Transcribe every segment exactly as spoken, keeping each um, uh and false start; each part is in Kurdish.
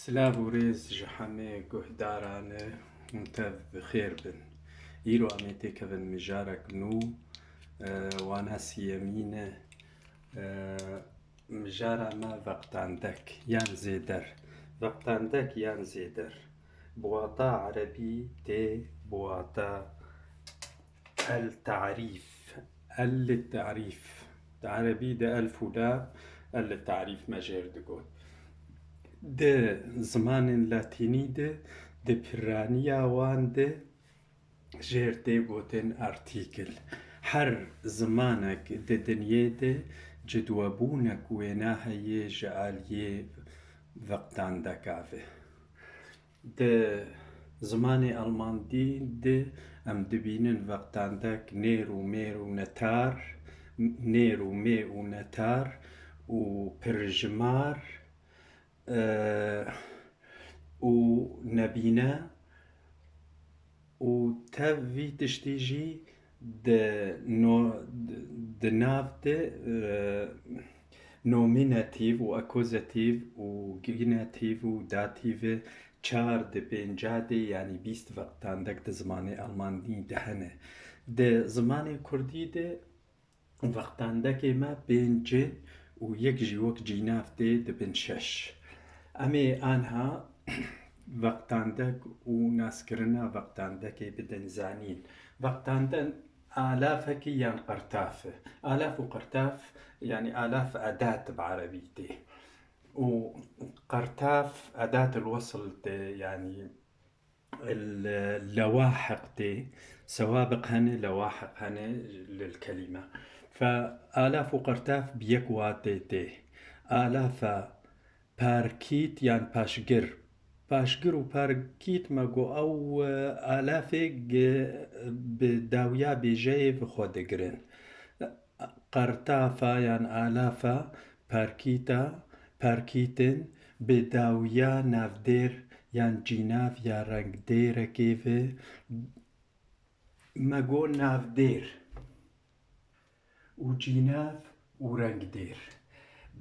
Silav û rêz ji hemê guhdaran e, hûn tev bi xêr bin. Îro em ê têkevin mijarek nû, e, wana siyemîn e, e, mijara me veqtandek yan zêder. Veqtandek yan zêder. Bi wata erebî tê bi wata el tarîf. El li tarîf. Di erebî de elf û la el li tarîf me jêr digot. Di zimanên latînî de, di piraniya wan de jêr tê gotin artîkil. Her zimanek di dinyê de cidwebûnek wêna heye ji aliyê veqtandeka ve. Di zimanê almandî de em dibînin veqtandek nêr û mêr û netar, nêr û mê û netar û pirjimar, e, û nebîne û tev vî tiştî jî di no-, di nav de, e, nomînatîf û akuzatîf û genatîf û datîf e. Çar di pênca de, yanî bîst veqtandek di zimanê almandî de hene. Di zimanê kurdî de veqtandekê me pênc in û yek jî wek cînav tê dibin şeş. Em ê anha veqtandek û naskirina veqtandekê bidin zanîn. Veqtandin alafekî yan qirtaf e. Alaf û qirtaf, yanî alaf edat bi erebî tê. Û qirtaf edat el-wesl tê, yanî el-, lewahiq tê. Sewabiq hene, lewahiq hene lil kelîme. Fe alaf û qirtaf bi yek watê tê. Alafa parkît yan paşgir. Paşgir û parkît me got ew, e, alafê gi-, bi dawiya bêjeyê bi xwe digirin. Qertafa yan alafa parkîta, parkîtin bi dawiya navdêr yan cînav ya rengdêrekê ve me got navdêr û cînav û rengdêr.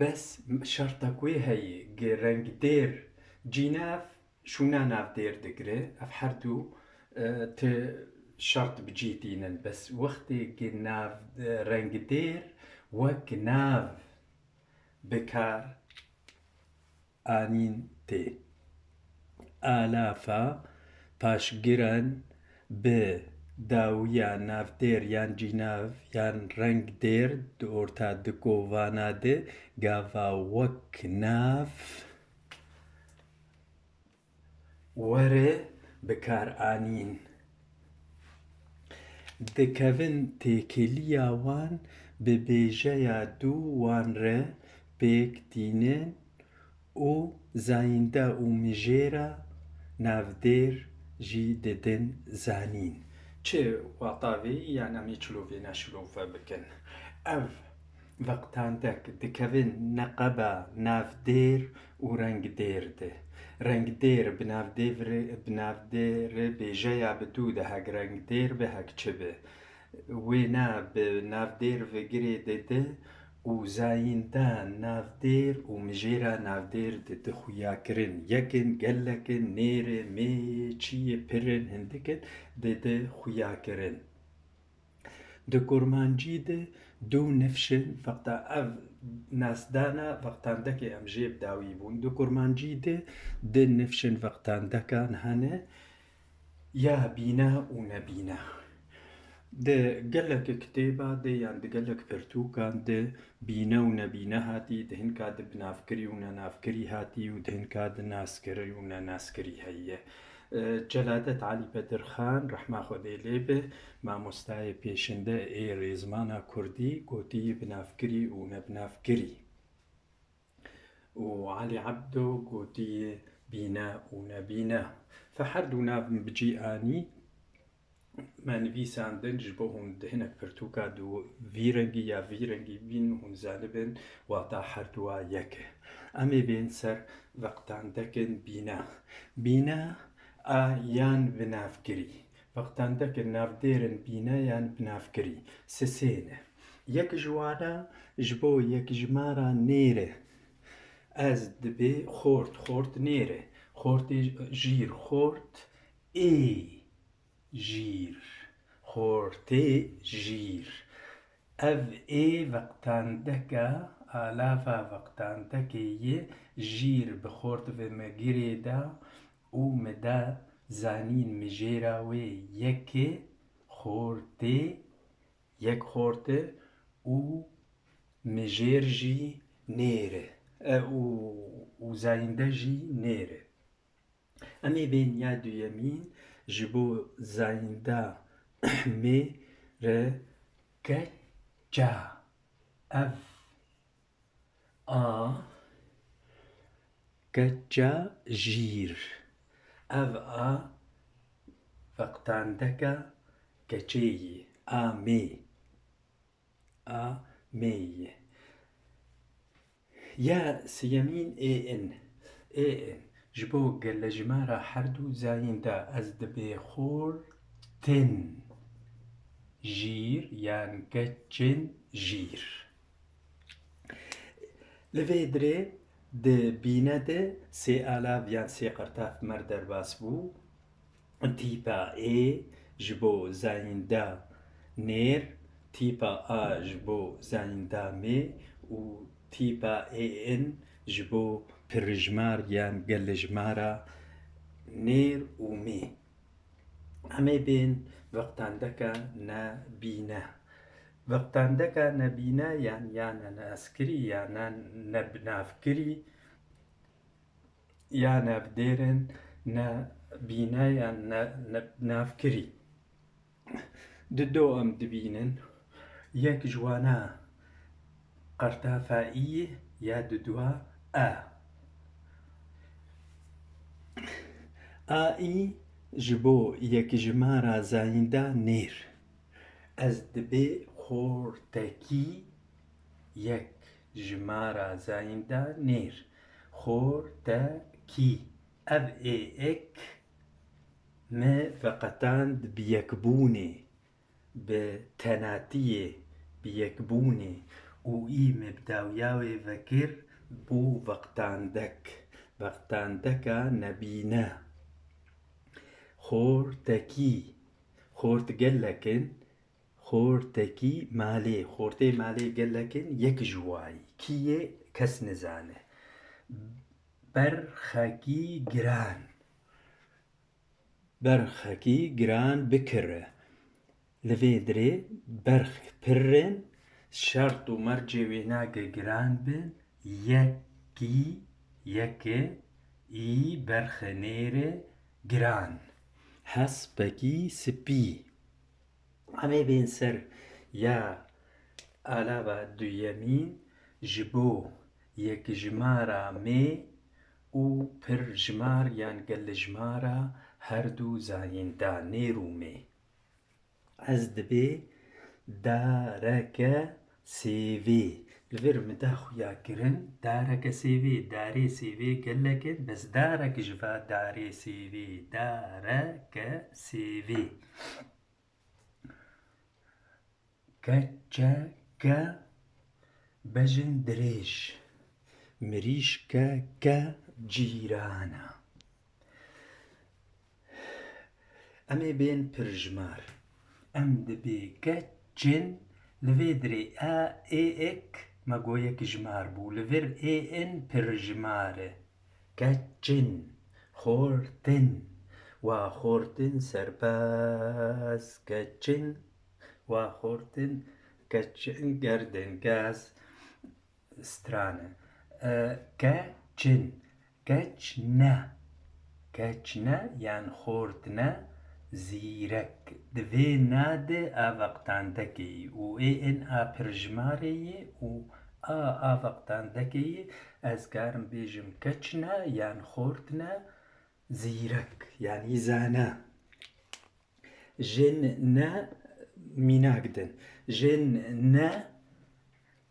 Bes şertek wê heye, gi rengdêr cînav şûna navdêr digire. Ev her du, e, ti şert bi cî tînin. Bes wextê gi nav, e, rengdêr wek nav bi kar anîn tê. Alafa paşgiran bi dawiya navdêr yan cînav yan rengdêr di orta di kovana de gava wek nav were bi kar anîn. Dikevin têkiliya wan bi bêjeya dû wan re pêk tînin û zayînda û mijêra navdêr jî didin zanîn. Çi wata vê, yan em ê çilovê neşilove bikin? Ev veqtandek dikevin neqeba navdêr û rengdêr de. Rengdêr bi navdêr, bi navdêr bêjeya bi dû de hek rengdêr be hek çi be. Wêna bi navdêr ve girê dide û zayînda navdêr û mijêra navdêr dide xuyakirin. Yekin, gelekin, nêre, mêye, çiye, pirin, hindikin dide xuyakirin. Di kurmancî de du nifşên veqta-, ev nasdana veqtandekê em jê bi dawî bûn. Di kurmancî de du nifşên veqtandekan hene, ya bîna û nebîna. Di gelek kitêba de yan di gelek pirtûkan de bîne û nebîne hatî, di hinka de binavkirî û nenavkirî hatî û di hinka de naskirî û nenaskirî heye. E, Celadet Alî Bedirxan, rehma Xwedê lê be, mamostayê pêşinde ê rêzmana kurdî, gotiye binavkirî û nebinavkirî. Û Alî Ebdo gotiye bîne û nebîne. Fe her du nav min bi cî anî, me nivîsandin ji bo hûn di hinek pirtûka di vî rengî ya vî rengî bîn, hûn zanibin wata her dua yek e. Em ê bên ser veqtandekên bîna. Bîna a yan binavkirî. Veqtandekên navdêr in bîna yan binavkirî. Sisê ne. Yek ji wana ji bo yekjimara nêr e. Ez dibê xort, xort nêr e. Xortê jîr, xort ê jîr. Xortê jîr. Ev ê veqtandeka, alava veqtandekê yê jîr bi xort ve me girê da û me da zanîn mijêra wê yek e, xortê, yek xort e û mijêr jî nêr e. E, û, û zayînde jî nêr e. Em ê bên ya duyemîn ji bo zayînda mê re keça. Ev a keça jîr. Ev a veqtandeka keçê yî. A mê. A mê yî. Ya siyemîn ê in. Ê in. Ji bo gelejimara her du zayînda ez dibê xortin jîr yan geçin jîr. Li vê dirê di bîne de sê alav yan sê qertaf mer derbas bû. Tîpa ê ji bo zayînda nêr, tîpa a ji bo zayînda mê û tîpa ê in ji bo pirijmar yan gelejmara nêr û mê. Em ê bên veqtandeka nebîne. Veqtandeka nebîne yan, ya ne nenaskirî ya ne nebinavkirî, ya ne bi dêrin, ne bîne ya ne, ne navkirî. Di do em dibînin, yek ji wana qertafa î ya didua e. A î ji bo yekjimara zayînda nêr. Ez dibê xortekî yek jimara zayînda nêr. Xortekî. Ev ê ek me veqetand bi yekbûnê, bi tenatiyê, bi yekbûnê û î me bi dawiya wê vekir bû veqtandek. Veqtandeka nebîne. Xortekî. Xort gelek in. Xortekî malê, xortê malê gelek in, yek ji wayî. Kî yê kes nizane. Berxekî giran. Berxekî giran bikire. Li vê dirê berx pir in, şert û mercê wê nage giran bin, yekî, yeke, î, berxe nêre, giran. Hespekî spî. Em ê bên ser ya alava duyemîn ji bo yekjimara mê û pirjimar yan geljimara her du zayînda nêr û mê. Ez dibê dareke sêvê. Li vir min da xuya kirin, dareke sêvê, darê sêvê gelek in, bes darek ji va darê sêvê, dareke sêvê. Keçeke bejin dirêj, mirîşkeke cîrana. Em ê bên pirjimar. Em dibê keçin, li vê dirê a ê ek me got yekjimar bû. Li vir ê in pirjimar e. Keçin, xortin, wa xortin serbaz, keçin, wa xortin, keçin gerdin gaz, strane. E, keçin, keçne, keçne yan xortne, zîrek. Di vê na de a veqtandekê yî û ê in a pirjimare yî û a a veqtandekê yî, ez karim bêjim keçne yan xortne, zîrek, yanî zane. Jin ne mînak din. Jin ne,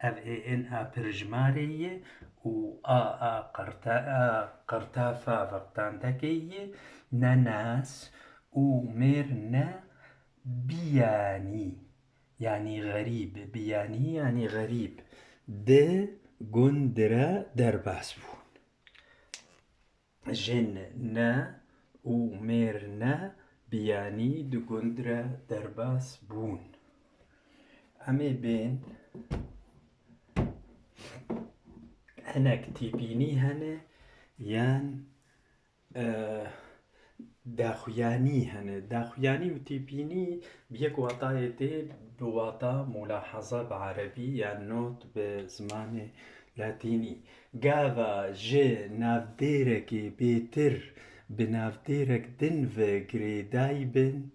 ev ê in a pirjimare yî û a a qerta-, a qertafa veqtandekê yî, nenas û mêr ne biyanî, yanî xerîb, biyanî yanî xerîb, di gund re derbas bû. jin ne û mêr ne biyanî di gund re derbas bûn. Em ê bên hinek tîpînî hene yan, e, daxuyanî hene. Daxuyanî û tîpînî bi yek watayê tê, bi wata mulahaza bi erebî yan not bi zimanê latînî. Gava ji navdêrekê bêtir bi navdêrek din ve girêdayî bin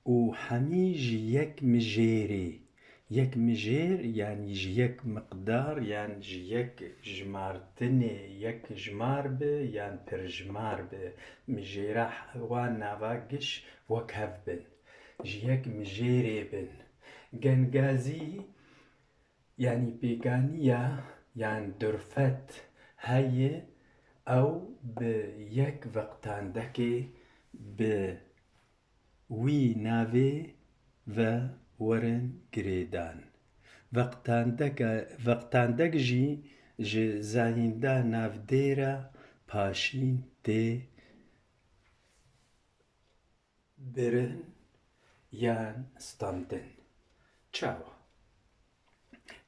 û hemî ji yek mijêrê, yek mijêr, yanî ji yek miqdar, yan ji yek jimartinê, yek jimar bi, yan pirjimar bi, mijêra wan nava giş wek hev bin, ji yek mijêrê bin. Gengazî, yanî pêkaniya, yan durfet heye, ew bi yek veqtandekê bi wî navê ve werin girêdan. Veqtandeka, veqtandek jî ji zayînda navdêra paşîn tê birin yan standin. Çawa?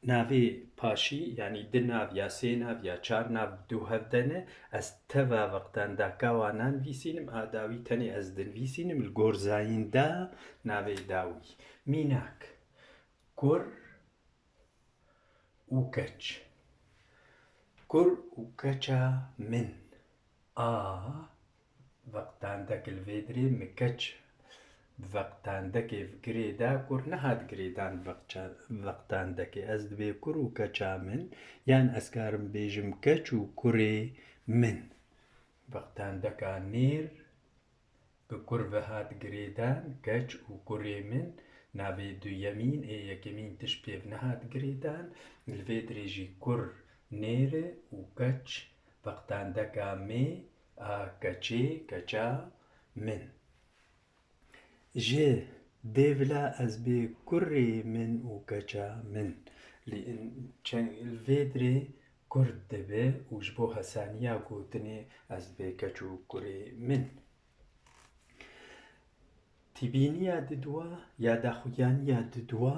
Navê paşî, yanî di nav ya sê nav ya çar nav bi dû hev de ne, ez teva veqtandeka wan nanivîsînim, a dawî tenê ez dinivîsînim li gor zayînda navê dawî. Mînak, kur û keç. Kur û keça min. A, veqtandek li vê dirê mi keç bi veqtandekê girê da, kur nehat girêdan veqça-, veqtandekê. Ez dibê kur û keça min, yan ez karim bêjim keç û kurê min. Veqtandeka nêr bi kur ve hat girêdan, keç û kurê min, navê duyemîn ê yekemîn tişt pêv nehat girêdan, li vê dirê jî kur nêr e û keç veqtandeka mê a keçê, keça min. Ji dêvila ez bê kurê min û keça min. Li, çe-, li vê dirê kur dibe û ji bo hesaniya gotinê ez dibê keç û kurê min. Tîbîniya didwa ya daxuyaniya didwa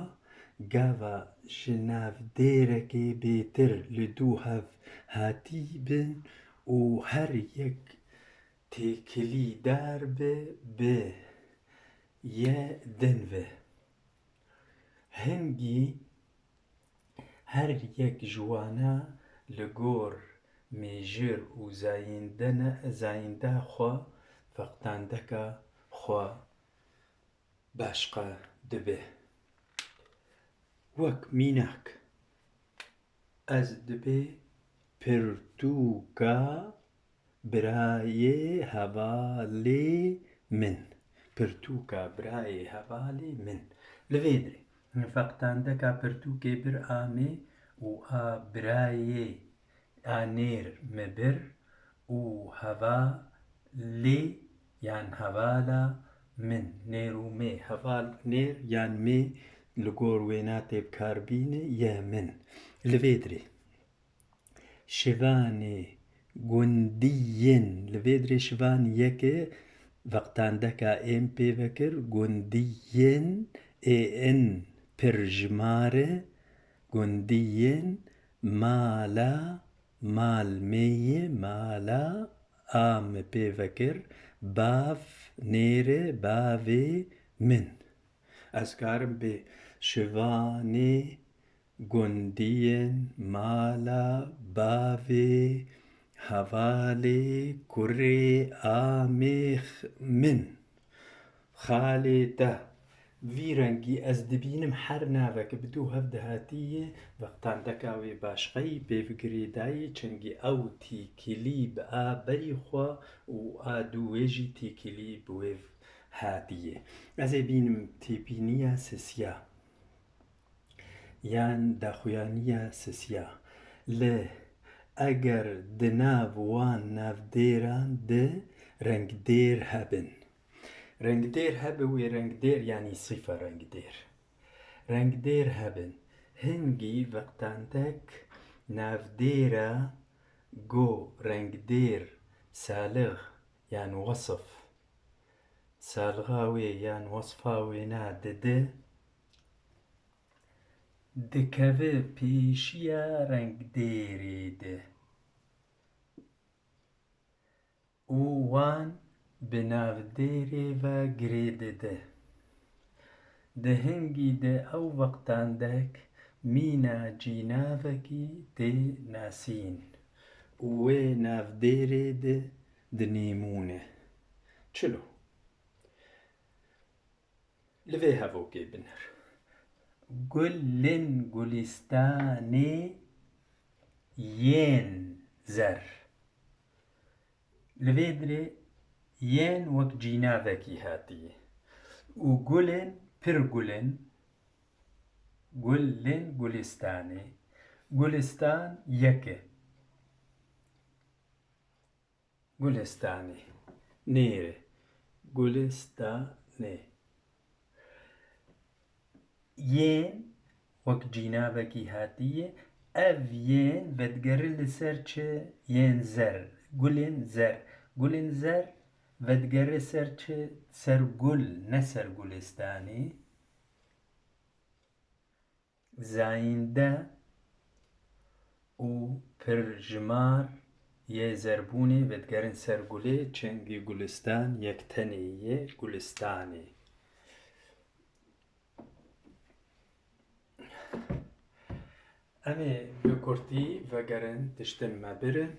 gava ji navdêrekê bêtir li dû hev hatî bin û her yek têkilîdar be bi ye din ve. Hingî her yek ji wana li gor mêjir û zayîndene, zayînda xwe, veqtandeka xwe başqa dibe. Wek mînak, ez dibê pirtûka birayê hevalê min. Pirtûka birayê hevalê min. Li vê dirê, veqtandeka pirtûkê bir a mê û a birayê a nêr mi bir û hevalê yan hevala min. Nêr û mê, heval nêr yan mê li gor wêna tê bikarbîne ye min. Li vê dirê. Şivanê gundiyên. Li vê dirê şivan yeke veqtandeka ên pê vekir, gundiyên ê in pirjimare, gundiyên mala, mal mêyê, mala a mi pê vekir, bav nêre, bavê min. Ez karim bê şivanê gundiyên mala bavê hevalê kurê amêx min. Xalê te. Vî rengî ez dibînim her navek bi dû hev de hatiye, veqtandeka wê başqeyî pê vigirêdayî, çengî ew tîkilî bi a berî xwe û a dû wê jî tîkilî bi wê hatiye. Ez ê bînim têbîniya sisiya. Yan daxuyaniya sisiya. Lê eger di nav wan navdêran de rengdêr hebin. Rengdêr hebe wê rengdêr, yanî sîfe rengdêr. Rengdêr hebin. Hingî veqtandek navdêra go rengdêr Salix yan wesf. Salxa wê yan wesfa wêna didi, dikeve pêşiya rengdêrê de û wan bi navdêrê ve girê dide. Di hingî de ew vextandek mîna cînavekî tê nasîn û wê navdêrê de dinîmûne. Çilo. Li vê hevokê binir. Gulên gulîstanê yên zer. Li vê dirê yên wek cînavekî hatiye û gulên pir gulên, gulên gulîstanê, gulîstan yek e. Gulîstanê. Nêr e. Gulîstanê. Yên wek cînavekî hatiye, ev yên vedigere li ser çi? Yên zer. Gulên zer. Gulên zer vedigere ser çi? Ser gul, ne ser gulîstanê. Zayînde û pirjimar yê zerbûnê vedigerin ser gulê, çengî gulistan yek tenê yê gulistanê. Em ê bi kurtî vegerin tiştin me birin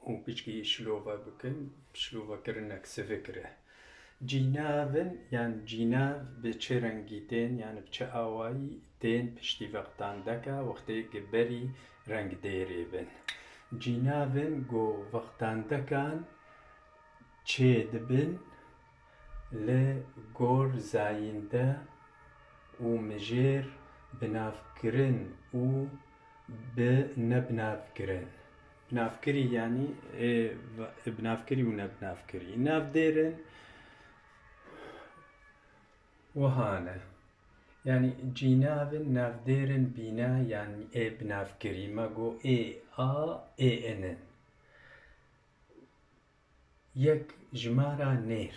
û piçkî şilova bikin, şilovakirinek sivik re. Cînavin yan cînav bi çi rengî tên yan bi çi awayî tên piştî vextandeka wextê gi berî rengdêrê bin. Cînavin ku vextandekan çêdibin li gor zayînde û mijêr binavkirin û bi nebinavkirin. Binavkirî yanî ê, binavkirî û nebinavkirî. Navdêrin wiha ne. Yanî cînavin navdêrin bîna yan ê binavkirî. Me got ê a, ê in in. Yek jimara nêr.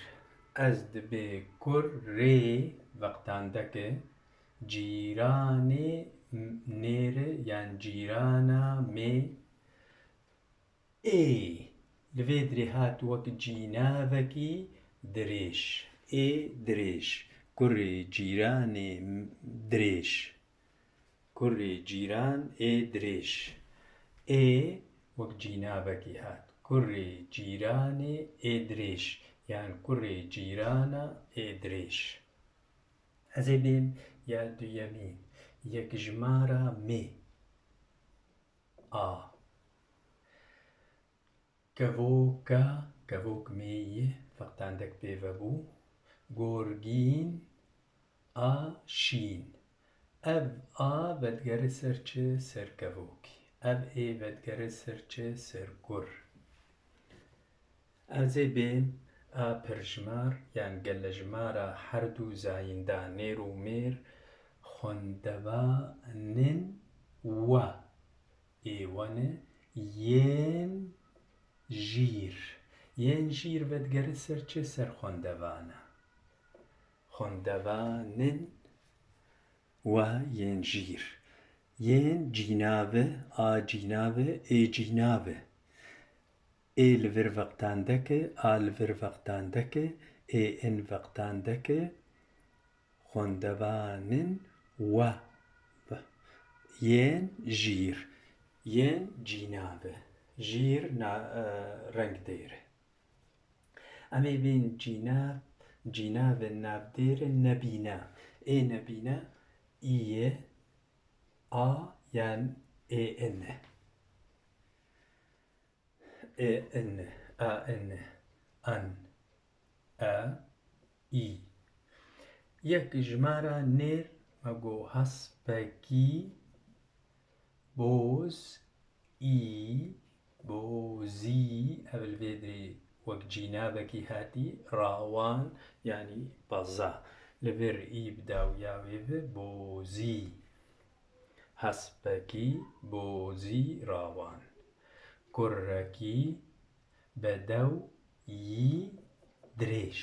Ez dibê kurê vextandeke cîranê nêre yan cîrana mê ê. Li vê dirê hat wek cînavekî dirêj. Ê dirêj. Kurê cîranê dirêj. Kurê cîran ê dirêj. Ê wek cînavekî hat. Kurê cîranê ê dirêj. Yan kurê cîrana ê dirêj. Ez ê bêm ya duyemîn. Yek jimara mê. A. Kevoka, kevok mê ye, vextandek pê ve bû. Gorgîn, a şîn. Ev a vedigere ser çi? Ser kevokî. Ev ê vedigere ser çi? Ser kur. Ez ê bêm a pirjimar yan gelejimara her du zayînda nêr û mêr xwendevanin wa. Ê wane yên jîr. Yên jîr vedigere ser çi? Ser xwendevana. Xwendevanin wa yên jîr. Yên cînave, a cînave, ê cînave. Ê li vir veqtandeke, a li vir veqtandeke, ê in veqtandeke. Xwendevanin wa. Yên jîr. Yên cînave. Jîr na, e, rengdêr e. Em ê bên cînav, cînavên navdêr in nebîna. Ê nebîna, î ye, a yan ê in e. E, in, a, in, an, a, î. Yek jimara nêr me got hespekî, boz, î, bozî, ev li vê dirê wek cînavekî hatî, rawan, yanî baza. Li vir î bi dawiya wê ve, bozî. Hespekî, bozî, rawan. Kurekî, Bedew, yî, dirêj.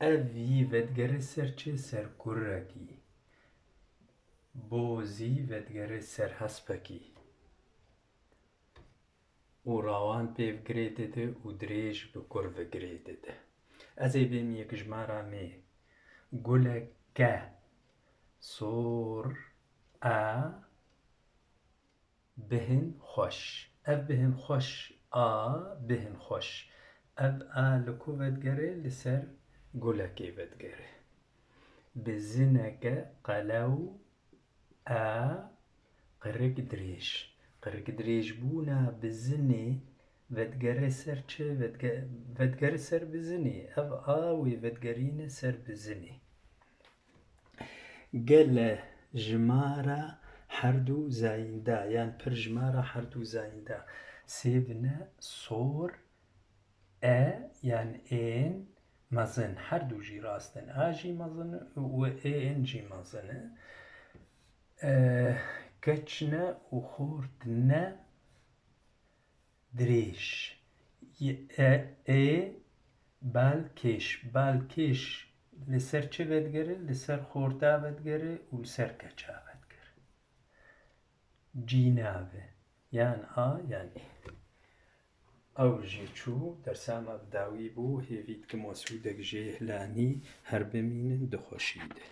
Ev yî vedigere ser çi? Ser kurekî. Bo zî vedigere ser hespekî. Û rawan pêv girê dide û dirêj bi kur ve girê dide. Ez ê bêm yek jimara mê. Guleke sor a bihin xweş. Ev bihin xweş a, bihin xweş. Ev a li ku vedigere? Li ser gulekê vedigere. Bizineke qelew a qirik dirêj. Qirik dirêjbûna bizinê vedigere ser çi? Vedge-, vedigere ser bizinê. Ev a wê vedigerîne ser bizinê. Gele jimara herdu zayînda, yan pir jimara herdu zayînda. Sêvine sor e, yan ên mezin. Herdu jî rast in. A jî mezin û ên jî mezin e. E, keçine û xortine dirêj. Y-, e, ê balkêş. Balkêş li ser çi vedigere? Li ser xorta vedigere û li ser keça vedigere. Cîna ve. Yan a, yan ê. Ew jî çû, dersa me bi dawî bû, hêvî dikim we sûdek jê hilanî, her bimînin di xweşî de.